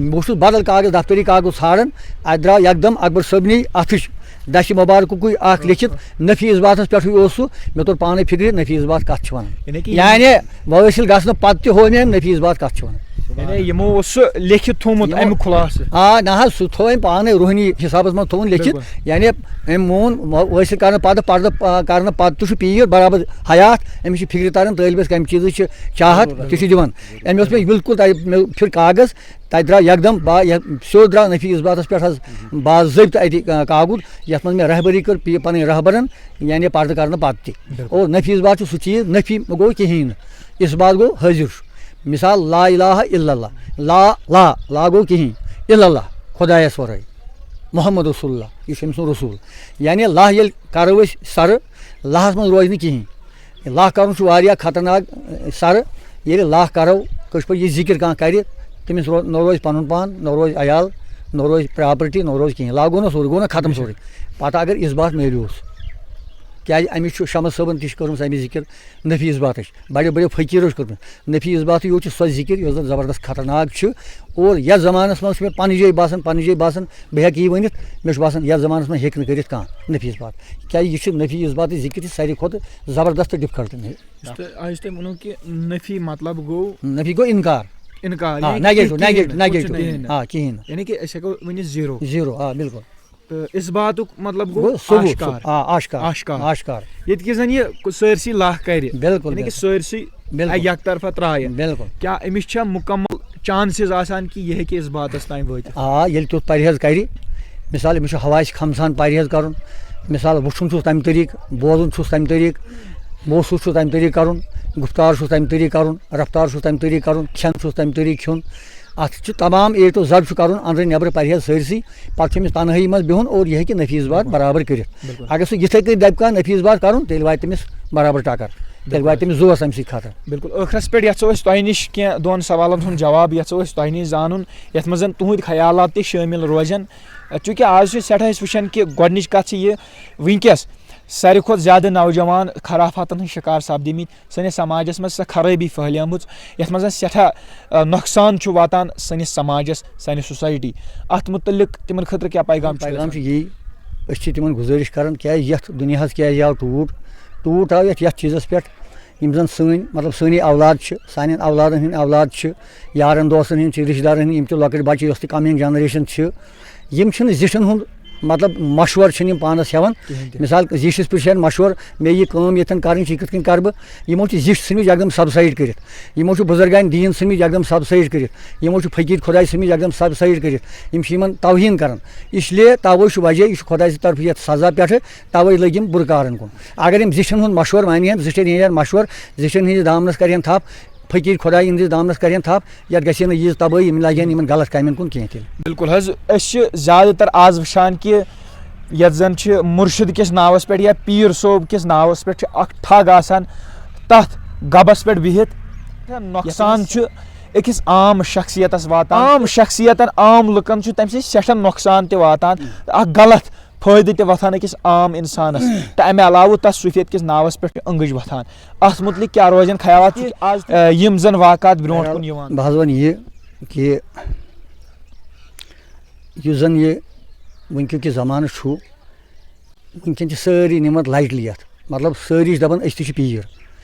بہٕ اوسُس بدل کاغذ، دفتری کاغذ ژھانٛڈان۔ اَتہِ درٛاو یکدم اکبر صٲبنی اَتھٕچ دَسہِ مُبارکُکُے اکھ لیکھِتھ، نفی اثباتس پٮ۪ٹھٕے اوس سُہ۔ مےٚ توٚر پانے فِکرِ، نفی اثبات کَتھ چھِ وَنان۔ یعنی کہِ یعنی وٲصِل گژھنہٕ پتہٕ تہِ ہوو مےٚ أمۍ نفی اثبات کَتھ چھِ وَنان۔ یعنی یِمو اوس سُہ لیکھِتھ تھوٚومُت یِمو اَمہِ خُلاصہٕ۔ آ، نہ حظ، سُہ تھوٚو أمۍ پانے روحٲنی حسابس منٛز تھوٚوُن لیکھِتھ۔ بِلکُل۔ یعنی أمۍ مون وٲصِل کرنہٕ پتہٕ، پردٕ، آ، کرنہٕ پتہٕ تہِ چھُ پیٖر برابر حیات۔ أمِس چھِ فِکرِ تران طٲلبس کَمہِ چیٖزٕچ چھِ چاہت، تہِ چھُ دِوان۔ أمۍ اوس مےٚ بِلکُل تَتہِ، مےٚ پھِر کاغذ، تَتہِ درٛاو یکدم با-، یَتھ سیوٚد درٛاو نفی اثباتَس پٮ۪ٹھ حظ باضٲبطہٕ اَتہِ، آ، کاکُد، یَتھ منٛز مےٚ رہبری کٔر پی-، پَنٕنۍ رہبرن، یعنی پردٕ کرنہٕ پتہٕ تہِ۔ بِلکُل۔ اور نفی اثبات چھُ سُہ چیٖز، نفی گوٚو کِہیٖنۍ نہٕ، اثبات گوٚو حٲضِر چھُ۔ مثال، لا الہ الا اللہ، لا، لا، لا گوٚو کِہیٖنۍ، الا اللہ، خۄدایَس ورٲے، محمد رسول اللہ، یہِ چھُ أمۍ سُنٛد رسول۔ یعنی لا ییٚلہِ کرو أسۍ سرٕ، لاہَس منٛز روزِ نہٕ کِہیٖنۍ۔ لاہ کرُن چھُ واریاہ خطرناک، اے، سرٕ۔ ییٚلہِ لاہ کرو، کٲشِر پٲٹھۍ یہِ ذِکِر کانٛہہ کرِ، تٔمِس رو-، نہ روزِ پنُن پان، نہ روزِ عیال، نہ روزِ property، نہ روزِ کِہیٖنۍ۔ لاہ گوٚو نہ سورُے، گوٚو نہ ختم سورُے۔ پتہٕ اگر اثبات میلیوس، کیٛازِ أمِس چھُ شمس صٲبن تہِ چھِ کٔرمٕژ اَمِچ ذِکِر نفی اثباتٕچ، بڑیو بڑیو فقیٖرو چھِ کٔرمٕژ۔ نفی اثباتٕے یوت چھُ سۄ ذِکِر یۄس زن زبردست خطرناک چھِ۔ اور یتھ زمانس منٛز چھُ مےٚ پننہِ جایہِ باسان، پننہِ جایہِ باسان، بہٕ ہیٚکہٕ یہِ ؤنِتھ، مےٚ چھُ باسان یتھ زمانس منٛز ہیٚکہِ نہٕ کٔرِتھ کانٛہہ نفی اثبات۔ کیٛازِ یہِ چھِ نفی اثباتٕچ ذِکِر تہِ ساروی کھۄتہٕ زبردست تہٕ difficult۔ یُس تۄہہِ، آ، یُس تۄہہِ ووٚنوُ کہِ نفی مطلب گوٚو نفی گوٚو انکار۔ انکار، آ، یعنی کہِ negative، کینٛہہ، negative، کینٛہہ، negative۔ کُنہِ چیٖزُک نہٕ۔ آ، کِہیٖنۍ نہٕ۔ یعنی کہِ أسۍ ہٮ۪کو ؤنِتھ zero۔ Zero، آ، بِلکُل۔ تہٕ اثباتُک مطلب گوٚو گوٚو ثبوٗت، آشکار۔ آ، آشکار۔ آشکار۔ آشکار۔ ییٚتہِ کہِ زن یہِ سٲرسٕے لاہ کرِ۔ بِلکُل، یعنی کہِ بِلکُل۔ سٲرسٕے بِلکُل۔ اکہِ طرفہٕ ترٛایہِ۔ بِلکُل۔ کیٛاہ أمِس چھا مُکمل chances آسان کہِ یہِ ہیٚکہِ اثباتس تام وٲتِتھ؟ آ، ییٚلہِ تیُتھ پرہیز کرِ، مثال، أمِس چھُ حواس خمسان پرہیز کرُن، مثال، وٕچھُن چھُس تمہِ طریٖقہٕ، بوزُن چھُس تمہِ طریٖقہٕ، محسوٗس چھُس تمہِ طریٖقہٕ کرُن، گُفتار چھُس تمہِ طریٖقہٕ کرُن، رفتار چھُس تمہِ طریٖقہٕ کرُن، کھٮ۪ن چھُس تمہِ طریٖقہٕ کھیوٚن۔ اتھ چھُ تمام A to Z چھُ کرُن، أنٛدرٕ نٮ۪برٕ پرہیز سٲرسٕے۔ پتہٕ چھُ أمِس تنہٲیی منٛز بِہُن اور یہِ ہیٚکہِ نفی اثبات بِلکُل۔ برابر کٔرِتھ۔ بِلکُل۔ اگر سُہ یِتھے کٔنۍ دپہِ کانٛہہ نفی اثبات کرُن، تیٚلہِ واتہِ تٔمِس برابر ٹکر۔ تیٚلہِ بِلکُل۔ واتہِ تٔمِس زورس امہِ سۭتۍ خطر۔ بِلکُل۔ ٲخرس پٮ۪ٹھ یژھو أسۍ تۄہہِ نِش کینٛہہ دۄن سوالن ہُنٛد جواب یژھو أسۍ تۄہہِ نِش زانُن، یتھ منٛز زن تُہنٛدۍ خیالات تہِ شٲمِل روزن۔ چونکہ آز چھِ سٮ۪ٹھاہ أسۍ وٕچھان کہِ گۄڈنِچ کتھ چھِ یہِ، وٕنکیٚس ساروی کھۄتہٕ زیادٕ نوجوان خرافاتن ہٕنٛدۍ شکار سپدیمٕتۍ۔ سٲنِس سماجس منٛز چھِ سۄ خرٲبی پھٔہلیمٕژ، یتھ منٛز زن سٮ۪ٹھاہ، آ، نۄقصان چھُ واتان سٲنِس سماجس، سانہِ society۔ اتھ مُتعلق تِمن خٲطرٕ کیٛاہ پیغام چھُ پیغام آسان؟ چھُ یی، أسۍ چھِ تِمن گُزٲرِش کران، کیٛازِ یتھ دُنیاہس کیٛازِ آو ٹوٗٹ، ٹوٗٹ آو یتھ، یتھ چیٖزس پٮ۪ٹھ، یِم زن سٲنۍ، مطلب، سٲنی اولاد چھِ، سانٮ۪ن اولادن ہٕنٛدۍ اولاد چھِ، یارن دوستن ہٕنٛدۍ چھِ، رشتہٕ دارن ہٕنٛدۍ، یِم تہِ لۄکٕٹۍ بچہِ، یۄس تہِ coming generation چھِ، یِم چھِنہٕ زِٹھٮ۪ن ہُنٛد، مطلب، مشورٕ چھِنہٕ یِم پانَس ہٮ۪وان۔ کِہیٖنۍ تہِ۔ مثال، زِٹھِس پرٛژھِ ہن مشورٕ، مےٚ یہِ کٲم ییٚتٮ۪ن کَرٕنۍ چھِ، یہِ کِتھ کٔنۍ کَرٕ بہٕ؟ یِمو چھِ زِٹھۍ ژھٕنمٕتۍ یَکدَم subside کٔرِتھ۔ یِمو چھِ بُزرگان دیٖن ژھٕنمٕتۍ یَکدَم subside کٔرِتھ۔ یِمو چھِ فقیٖر خۄداے ژھٕنمٕتۍ یَکدَم subside کٔرِتھ۔ یِم چھِ یِمَن توہیٖن کَران۔ اس لیے تَوَے چھُ وجہ، یہِ چھُ خۄداے سٕنٛدِ طرفہٕ یَتھ سزا پٮ۪ٹھٕ، تَوَے لٔگۍ یِم بُرٕ کارَن کُن۔ اگر یِم زِٹھٮ۪ن ہُنٛد مشورٕ مانہِ ہن، زِٹھٮ۪ن ہیٚیہِ ہن مشورٕ، زِٹھٮ۪ن ہٕنٛدِس دامنَس کَرِ ہن تھپھ، فقیٖر خۄداے یِہنٛدِس دامنَس کَرِ ہن تھپھ، یَتھ گژھِ ہے نہٕ ییٖژ تبٲہی، یِم لَگہِ ہن یِمَن غلط کامٮ۪ن کُن کینٛہہ تیٚلہِ۔ بِلکُل حظ، أسۍ چھِ زیادٕ تر آز وٕچھان کہِ یَتھ زَن چھِ مُرشِد کِس ناوَس پٮ۪ٹھ یا پیٖر صٲب کِس ناوَس پٮ۪ٹھ چھِ اَکھ ٹھگ آسان، تَتھ گَبَس پٮ۪ٹھ بِہِتھ نۄقصان چھُ أکِس عام شخصیتَس واتان۔ عام شخصیتَن، عام لُکَن چھُ تَمہِ سۭتۍ سٮ۪ٹھاہ نۄقصان تہِ واتان، اَکھ غلط فٲیدٕ تہِ وۄتھان أکِس عام اِنسانَس۔ تہٕ اَمہِ علاوٕ تَتھ صوٗفیت کِس ناوَس پٮ۪ٹھ چھِ أنٛگٕج وۄتھان۔ اَتھ مُتعلق کیٛاہ روزن خیالات، چونکہِ آز تہِ، اَ، یِم زَن واقعات برٛونٛٹھ کُن یِوان؟ بہٕ حظ وَنہٕ یہِ کہِ یُس زَن یہِ وٕنکیُک یہِ زمانہٕ چھُ، وٕنکٮ۪ن چھِ سٲری نِمت لایٹلی یَتھ۔ مطلب، سٲری چھِ دَپان أسۍ تہِ چھِ پیٖر،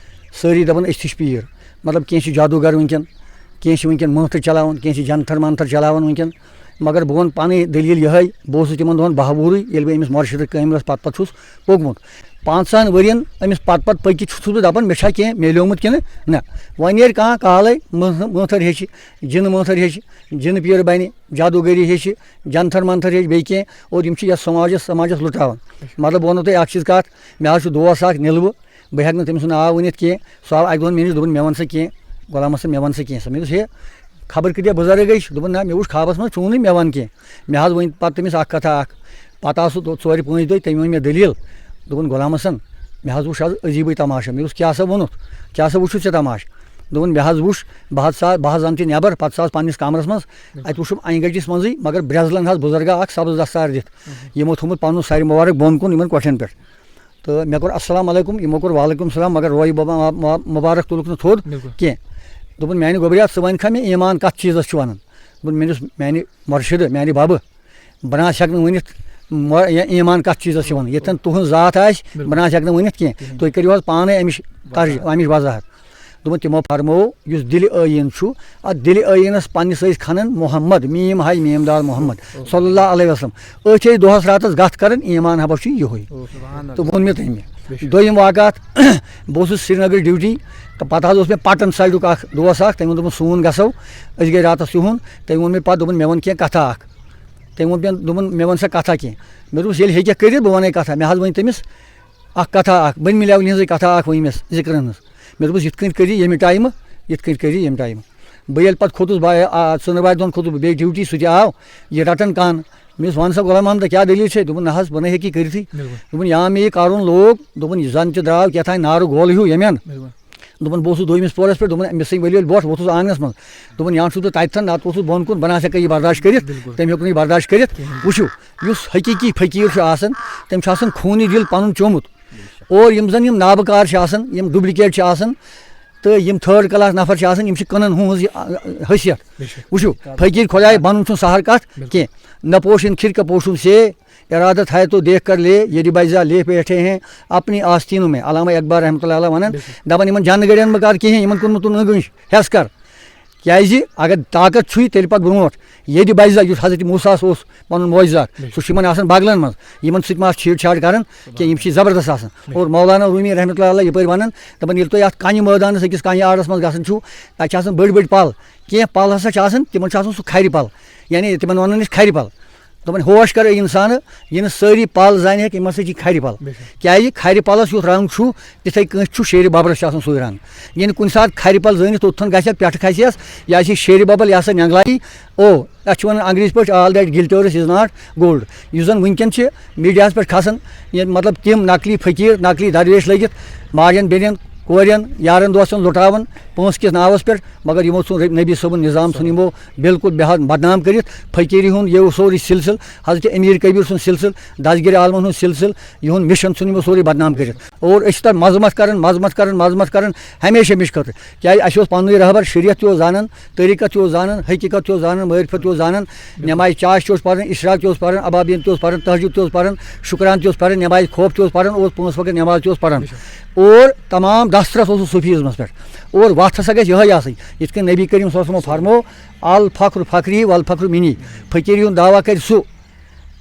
سٲری دَپان أسۍ تہِ چھِ پیٖر۔ مطلب، کینٛہہ چھِ جادوٗگر وٕنکٮ۪ن، کینٛہہ چھِ وٕنکٮ۪ن مٲنٛتھٕر چلاوان، کینٛہہ چھِ جنتر منتر چلاوان وٕنکٮ۪ن۔ مگر بہٕ وَنہٕ پَنٕنۍ دٔلیٖل یِہوٚے، بہٕ اوسُس تِمَن دۄہَن بہبوٗرٕے، ییٚلہِ بہٕ أمِس مُرشِدٕ کٲمِلَس پَتہٕ پَتہٕ چھُس پوٚکمُت۔ پانٛژَن ؤرِین أمِس پَتہٕ پَتہٕ پٔکِتھ چھُس بہٕ دَپان، مےٚ چھا کینٛہہ میلیومُت کِنہٕ نہ؟ وۄنۍ نیرِ کانٛہہ کالَے، مٲنٛتھٕر ہیٚچھِ، جِنہٕ مٲنٛتھٕر ہیٚچھِ، جِنہٕ پیٖر بَنہِ، جادوٗگٔری ہیٚچھِ، جنتر منتر ہیٚچھِ، بیٚیہِ کینٛہہ۔ اور یِم چھِ یَتھ سماجَس، سماجَس لُٹاوان۔ مطلب، بہٕ وَنو تۄہہِ اَکھ چیٖز کَتھ، مےٚ حظ چھُ دوس اَکھ نِلوٕ، بہٕ ہٮ۪کہٕ نہٕ تٔمۍ سُنٛد ناو ؤنِتھ کینٛہہ۔ سُہ آو اَکہِ دۄہَن مےٚ نِش، دوٚپُن، "مےٚ وَن سا کینٛہہ، غلام حسن، مےٚ وَن سا کینٛہہ سا۔" مےٚ دوٚپُس، "ہے، خبر کۭتیٛاہ بُزرٕگ گٔے؟" چھِ دوٚپُن، "نہ، مےٚ وُچھ خوابَس منٛژ چونُے، مےٚ وَن کینٛہہ۔" مےٚ حظ ؤنۍ پَتہٕ تٔمِس اَکھ کَتھا اَکھ۔ پَتہٕ آو سُہ دۄ-، ژورِ پٲنٛژِ دۄہہِ، تٔمۍ ؤنۍ مےٚ دٔلیٖل۔ دوٚپُن، "غلام حسن، مےٚ حظ وُچھ آز عجیٖبٕے تماشہٕ۔" مےٚ دوٚپُس، "کیٛاہ سا ووٚنُتھ؟ کیٛاہ سا وُچھُتھ ژےٚ تماشہٕ؟" دوٚپُن، "مےٚ حظ وُچھ، بہٕ حظ ژا-، بہٕ حظ آمژٕ نٮ۪بر، پَتہٕ ژاس پنٛنِس کمرَس منٛز، اَتہِ وُچھُم اَنہِ گَٹِس منٛزٕے، مگر برٛٮ۪زلَن حظ بُزرگا اَکھ سبٕز دستار دِتھ، یِمو تھوٚومُت پَنُن سَرِ مُبارک بۄن کُن یِمَن کۄٹھٮ۪ن پٮ۪ٹھ۔ تہٕ مےٚ کوٚر السلام علیکم، یِمو کوٚر وعلیکم السلام، مگر رویہِ بابا ما-، ما-، مُبارک تُلُکھ نہٕ تھوٚد بِلکُل۔ کینٛہہ۔" دوٚپُن، "میٛانہِ گوٚبریا، ژٕ وَنکھا مےٚ ایمان کَتھ چیٖزَس چھُ وَنان؟" دوٚپُن، "میٛٲنِس، میٛانہِ مُرشِدٕ، میٛانہِ بَبہٕ، بہٕ نہ حظ ہٮ۪کہٕ نہٕ ؤنِتھ، مۄ-، یہِ ایمان کَتھ چیٖزَس چھِ وَنان۔ ییٚتٮ۪ن تُہٕنٛز ذات آسہِ، بِلکُل۔ بہٕ نہ حظ ہٮ۪کہٕ نہٕ ؤنِتھ کینٛہہ۔ کِہیٖنۍ۔ تُہۍ کٔرِو حظ پانَے اَمِچ ترجہِ، وضاحت۔ اَمِچ وضاحت۔" دوٚپُن، تِمو فرموو، یُس دِلہِ ٲیٖن چھُ، اَتھ دِلہِ ٲیٖنَس پنٛنِس ٲسۍ کھَنان محمد، میٖم ہاے میٖم دال محمد، اوہ۔ صلی اللہ علیہ وسلم۔ أتھۍ ٲسۍ دۄہَس راتَس گَتھ کَران، ایمان ہبا چھُ یِہوٚے۔ اوہ، سبحان اللہ۔ تہٕ ووٚن مےٚ تٔمۍ۔ بے شک۔ دوٚیِم واقعات، بہٕ اوسُس سرینگر ڈیوٹی، تہٕ پَتہٕ حظ اوس مےٚ پَٹَن سایڈُک اَکھ دوس اَکھ، تٔمۍ ووٚن، دوٚپُن، "سون گژھو، أسۍ گٔے راتَس یِہُنٛد۔" تٔمۍ ووٚن مےٚ پَتہٕ، دوٚپُن، "مےٚ وَن کینٛہہ کَتھا اَکھ۔" تٔمۍ ووٚن مےٚ، دوٚپُن، "مےٚ وَن سا کَتھا کینٛہہ۔" مےٚ دوٚپُس، "ییٚلہِ ہیٚکَکھ کٔرِتھ، بہٕ وَنَے کَتھا۔" مےٚ حظ ؤنۍ تٔمِس اَکھ کَتھا اَکھ، بٔنۍ مِلیو نِہٕنٛزٕے کَتھا اَکھ ؤنۍ مےٚ ذِکرَن ہٕنٛز۔ مےٚ دوٚپُس، "یِتھ کٔنۍ کٔرِو ییٚمہِ ٹایمہٕ، یِتھ کٔنۍ کٔرِو ییٚمہِ ٹایمہٕ۔" بہٕ ییٚلہِ پَتہٕ کھوٚتُس، بہٕ آ-، ژٕنٛدٕروارِ دۄہَن کھوٚتُس بہٕ بیٚیہِ ڈیوٹی، سُہ تہِ آو، یہِ رَٹَن کَن۔ مےٚ ووٚنُس، "وَن سا غلام محمد، کیٛاہ دٔلیٖل چھے؟" دوٚپُن، "نہ حظ، بہٕ نَے ہیٚکہِ یہِ کٔرِتھٕے۔" بِلکُل۔ دوٚپُن، "یا مےٚ یہِ کَرُن لوگ"، دوٚپُن، "یہِ زَن تہِ درٛاو کیٛاہ تام نارٕ گول ہیوٗ ییٚمٮ۪ن۔" بِلکُل۔ دوٚپُن، "بہٕ اوسُس دوٚیمِس پورَس پٮ۪ٹھ"، دوٚپُن، "أمِس سۭتۍ ؤلِو ییٚلہِ برونٛٹھ"، ووٚتھُس آنٛگنَس منٛز۔ دوٚپُن، "یا چھُس بہٕ تَتہِ تھَن، نَتہٕ ووٚتھُس بۄن کُن، بہٕ نہ سا ہٮ۪کہٕ یہِ برداش کٔرِتھ۔" بِلکُل۔ تٔمۍ ہیوٚک نہٕ یہِ برداش کٔرِتھ۔ کِہیٖنۍ۔ وٕچھِو، یُس حقیٖقی فقیٖر چھُ آسان، تٔمۍ چھُ آسان خوٗنی دِل پَنُن چومُت۔ اور یِم زَن یِم نابہٕ کار چھِ آسان، یِم duplicate چھِ آسان، تہٕ یِم third class نفر چھِ آسان، یِم چھِ کٕنان ہُہٕنٛز یہِ، آ، حیثیت۔ بے شک۔ وٕچھِو، فقیٖر خۄداے بَنُن چھُنہٕ سہل کَتھ بِلکُل۔ کینٛہہ۔ نہ پوشن کھرکہ پوشن سے، ارادت ہے تو دیکھ کر لے، یہ ڈبازا لے بیٹھے ہیں اپنی آستینوں میں۔ علامہ اقبال رحمۃ اللہ علیہ وَنان، بے شک۔ دَپان، یِمَن جَنہٕ گٔڑٮ۪ن مہٕ کَر کِہیٖنۍ، یِمَن کُن مہٕ تُل أنٛگٕنۍ، ہٮ۪س کَر۔ کیٛازِ اگر طاقت چھُے، تیٚلہِ پَکھ برونٛٹھ۔ ییٚتہِ بَزِ، یُس حضرت موسیٰ ہس اوس پَنُن معجزہ اَکھ، بِلکُل۔ سُہ چھُ یِمَن آسان بغلَن منٛز، یِمَن سۭتۍ ما آسہِ چھیڑ چھاڑ کَران کینٛہہ، یِم چھِ زبردست آسان۔ بِلکُل۔ اور مولانا رومی رحمۃ اللہ علیہ یَپٲرۍ وَنان، دَپان، ییٚلہِ تُہۍ اَتھ کَنہِ مٲدانَس أکِس کَنہِ آرَس منٛز گژھان چھُو، تَتہِ چھِ آسان بٔڑۍ بٔڑۍ پَل، کینٛہہ پَل ہسا چھِ آسان، تِمَن چھُ آسان سُہ کھرِ پَل، یعنی تِمَن وَنان أسۍ کھرِ پَل۔ دَپان، ہوش کَر اے اِنسانہٕ، یہِ نہٕ سٲری پَل زانہِ ہیٚکہِ، یِم ہسا چھِ کھرِ پَل۔ بے شک۔ کیٛازِ کھرِ پَلَس یُتھ رنٛگ چھُ، تِتھَے کٲنٛٹھۍ چھُ شیرِ ببرَس چھُ آسان سُے رنٛگ۔ ییٚلہِ کُنہِ ساتہٕ کھرِ پَل زٲنِتھ توٚتتھَن گژھِ، پٮ۪ٹھٕ کھسہِ یَس، یہِ آسہِ شیرِ ببل، یہِ ہسا نٮ۪نٛگلایی۔ او، اَتھ چھِ وَنان انگریٖزی پٲٹھۍ، "All that glitters is not gold"۔ یُس زَن وٕنکٮ۪ن چھِ میٖڈیاہَس پٮ۪ٹھ کھسان، یہِ مطلب تِم نقلی فقیٖر، نقلی درویش لٔگِتھ ماجَن بیٚنٮ۪ن، کورٮ۪ن، یارَن دوستَن لُٹاوان پونٛسہٕ کِس ناوَس پٮ۪ٹھ، مگر یِمو ژھُن رٔ-، نبی صٲبُن نظام ژھُن یِمو بالکل بے حد بدنام کٔرِتھ۔ فقیٖری ہُنٛد یہِ اوس سورُے سلسلہٕ، حضرت امیر کبیر سُنٛد سلسلہٕ، دستگیر عالمَن ہُنٛد سلسلہٕ، یِہُنٛد مِشن ژھُن یِمو سورُے بدنام کٔرِتھ۔ اور أسۍ چھِ تَتھ مذمت کران، مذمت کران، مذمت کران ہمیشہِ ہمیشہِ خٲطرٕ۔ کیٛازِ اَسہِ اوس پَننُے رہبر، شریعت تہِ اوس زانان، طریٖقت تہِ اوس زانان، حقیٖقت تہِ اوس زانان، معرفت تہِ اوس زانان، نمازِ چاش تہِ اوس پَران، اشراق تہِ اوس پَران، ابابین تہِ اوس پَران، تہجد تہِ اوس پَران، شُکران تہِ اوس پَران، نمازِ خوف تہِ اوس پَران، اور پانٛژھ وقت نماز تہِ اوس پَران۔ اور تمام دسترس اوس صوفیزمس پٮ۪ٹھ۔ اور وَتھ ہسا گژھِ یِہوٚے آسٕنۍ، یِتھ کٔنۍ نبی کریم صلی اللہ علیہ وسلمو فرموو، "الفخر فخری والفخر منی"، فقیٖری ہُنٛد دعویٰ کرِ سُہ،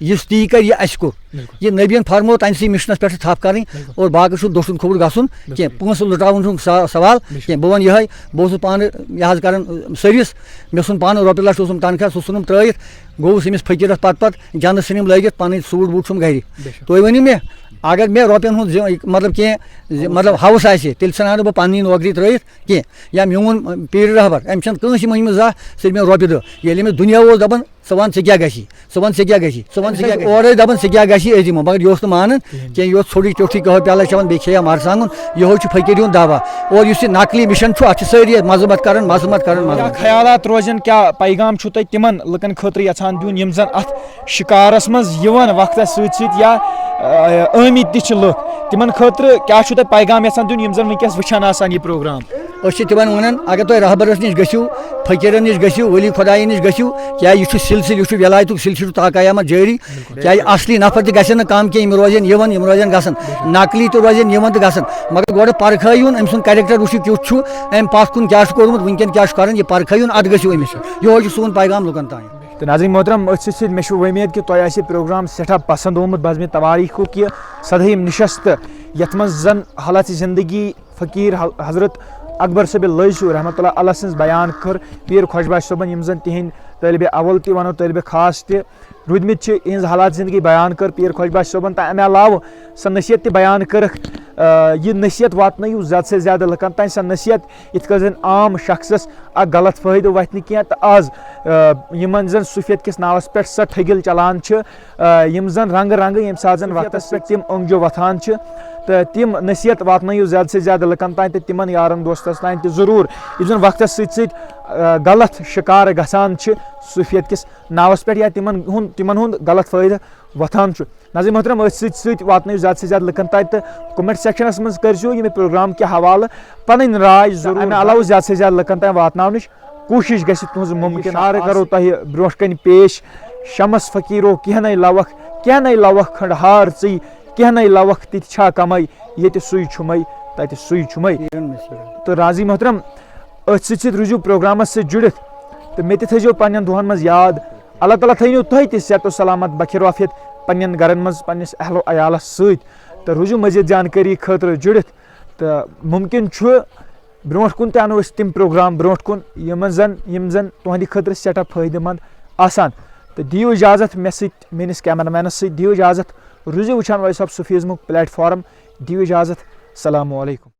یُس تی کرِ، یہِ اَسہِ کوٚر۔ بِلکُل۔ یہِ نبیَن فرموو تَمہِ سٕے مِشنَس پٮ۪ٹھ چھِ تھپھ کَرٕنۍ۔ بِلکُل۔ اور باقٕے چھُنہٕ دٔچھُن کھووُر گژھُن کینٛہہ۔ بِلکُل۔ پونٛسہٕ لُٹاوُن چھُنہٕ سا-، سوال بِلکُل۔ کینٛہہ۔ بہٕ وَنہٕ یِہوٚے، بہٕ اوسُس پانہٕ یہِ حظ کَران، ٲں، service، مےٚ ژھُن پانہٕ رۄپیہِ لَچھ اوسُم تنخواہ، سُہ ژھُنُم ترٛٲیِتھ، گوٚوُس أمِس فقیٖرَس پَتہٕ پَتہٕ، جَنٛدٕ ژھٕنِم لٲگِتھ، پَنٕنۍ suit boot چھُم گَرِ۔ بے شک۔ تُہۍ ؤنِو مےٚ، اگر مےٚ رۄپیَن ہُنٛد زِ-، مطلب کینٛہہ زِ-، مطلب ہوس آسہِ ہے، تیٚلہِ ژھٕنہٕ ہا نہٕ بہٕ پَنٕنی نوکری ترٛٲیِتھ کینٛہہ۔ یا میون پیٖرِ رہبر، أمۍ چھَنہٕ کٲنٛسہِ مٔنٛجمٕژ زانٛہہ، صرف مےٚ رۄپیہِ دَہ۔ ییٚلہِ أمِس دُنیا اوس دَپان، "ژٕ وَن، ژےٚ کیٛاہ گژھی؟ ژٕ وَن، ژےٚ کیٛاہ گژھی؟ ژٕ وَن، ژےٚ کیٛاہ گژھی؟" اورَے دَپان، "ژےٚ کیٛاہ گژھی؟" أسۍ دِمو، مگر یہِ اوس نہٕ مانان کِہیٖنۍ۔ کینٛہہ، یہِ اوس ژھوٚٹُے ٹیوٚٹھُے قہوٕ پیالہ چٮ۪وان، بیٚیہِ کھیٚیہِ ہا مرژٕوانٛگُن۔ یِہوٚے چھُ فقیٖر ہُنٛد دعویٰ۔ اور یُس یہِ نقلی مِشن چھُ، اَتھ چھِ سٲری مذمت کران، مذمت کران، مذمت۔ کیٛاہ خیالات روزن، کیٛاہ پیغام چھُو تۄہہِ تِمن لُکن خٲطرٕ یژھان دیُن، یِم زن اَتھ شِکارس منٛز یِوان وقتس سۭتۍ سۭتۍ یا، آ، آمٕتۍ تہِ چھِ لُکھ، تِمن خٲطرٕ کیٛاہ چھُو تۄہہِ پیغام یژھان دیُن، یِم زن وٕنکیٚس وٕچھان آسان یہِ پروگرام؟ أسۍ چھِ تِمن ونان، اگر تُہۍ رہبرس نِش گٔژھِو، فقیرن نِش گٔژھِو، ولی خداین نِش گٔژھِو، کیازِ یہِ چھُ سلسلہٕ، یہِ چھُ ولایتُک سلسلہٕ، چھُ تا قیامت جٲری۔ کیازِ اصلی نفر تہِ گژھن نہٕ کم کینٛہہ، یِم روزن یِوان، یِم روزن گژھن، نقلی تہِ روزن یِوان تہٕ گژھن۔ مگر گۄڈٕ پرکھٲیہُن، أمۍ سُنٛد character وٕچھِو کیُتھ چھُ، أمۍ پتھ کُن کیٛاہ چھُ کوٚرمُت، وٕنکٮ۪ن کیٛاہ چھُ کران، یہِ پرکھٲیہُن، ادٕ گٔژھِو أمِس۔ یِہوے چھُ سون پیغام لُکن تام۔ تہٕ ناظرین محترم، أتھۍ سۭتۍ سۭتۍ مےٚ چھُ وۄمید کہِ تۄہہِ آسہِ یہِ پروگرام سٮ۪ٹھاہ پسند آمُت۔ بزمِ توٲریٖخُک یہِ سدٲہِم نشست، یتھ منٛز زن حالات زندگی فقیٖر حض-، حضرت اکبر صٲب لٲسیو رحمتہ اللہ علیہ سٕنٛز بیان کٔر پیٖر خۄش بخش صٲبن، یِم زن تِہنٛدۍ طٲلبِ اول تہِ ونو، طٲلبِ خاص تہِ روٗدمٕتۍ چھِ، یِہنٛز حالات زندگی بیان کٔر پیٖر خۄش بخش صٲبن۔ تہٕ امہِ علاوٕ سۄ نصیحت تہِ بیان کٔرٕکھ، آ، یہِ نصیحت واتنٲیِو زیادٕ سے زیادٕ لُکن تام۔ سۄ نصیحت یِتھ کٔنۍ زن عام شخصس اکھ غلط فٲیدٕ وتھِ نہٕ کینٛہہ، تہٕ از، آ، یِمن زن صوفیت کِس ناوس پٮ۪ٹھ سۄ ٹھٔگِل چلان چھِ، آ، یِم زن رنگہٕ رنگہٕ ییٚمہِ ساتہٕ زن وقتس پٮ۪ٹھ تِم اوٚنٛگجو وۄتھان چھِ، تہٕ تِم نصیحت واتنٲیِو زیادٕ سے زیادٕ لُکن تام تہٕ تِمن یارن دوستس تام تہِ ضروٗر، یِم زن وقتس سۭتۍ سۭتۍ، آ، غلط شکار گژھان چھِ صوفیت کِس ناوس پٮ۪ٹھ، یا تِمن ہُنٛد، تِمن ہُنٛد غلط فٲیدٕ وۄتھان چھُ۔ ناظرین محترم، أتھۍ سۭتۍ سۭتۍ واتنٲیِو زیادٕ سے زیادٕ لُکن تام تہٕ comment sectionس منٛز کٔرۍزیو ییٚمہِ پروگرام کہِ حوالہٕ پنٕنۍ راے ضروٗر۔ امہِ علاوٕ زیادٕ سے زیادٕ لُکن تام واتناونٕچ کوٗشِش گژھِ تُہنٛز مُمکِن۔ اشارٕ کرو تۄہہِ برونٛٹھ کنہِ پیش، شمس فقیٖرو کینٛہہ نے لوکھ، کینٛہہ نے لوکھ کھنٛڈ ہار ژٕے، کینٛہہ نے لوکھ تِتہِ چھا کمے، ییٚتہِ سُے چھُمے، تتہِ سُے چھُمے۔ تہٕ ناظرین محترم، أتھۍ سۭتۍ سۭتۍ روٗزِو پروگرامس سۭتۍ جُڑِتھ تہٕ مےٚ تہِ تھٲیزیو پننٮ۪ن دُعن منٛز یاد۔ اللہ تعالیٰ تھٲینو تۄہہِ تہِ صحت و سلامت، بخیر و عافیت پننٮ۪ن گرن منٛز، پننِس اہل و عیالس سۭتۍ۔ تہٕ روٗزِو مزید جانکٲری خٲطرٕ جُڑِتھ۔ تہٕ مُمکِن چھُ برونٛٹھ کُن تہِ انو أسۍ تِم پروگرام برونٛٹھ کُن، یِمن زن، یِم زن تُہنٛدِ خٲطرٕ سٮ۪ٹھاہ فٲیدٕ مند آسان۔ تہٕ دِیِو اجازت مےٚ سۭتۍ، میٲنِس cameramanس سۭتۍ دِیِو اجازت۔ روٗزِو وٕچھان Voice of Sufismُک platform۔ دِیِو اجازت۔ السلام علیکم۔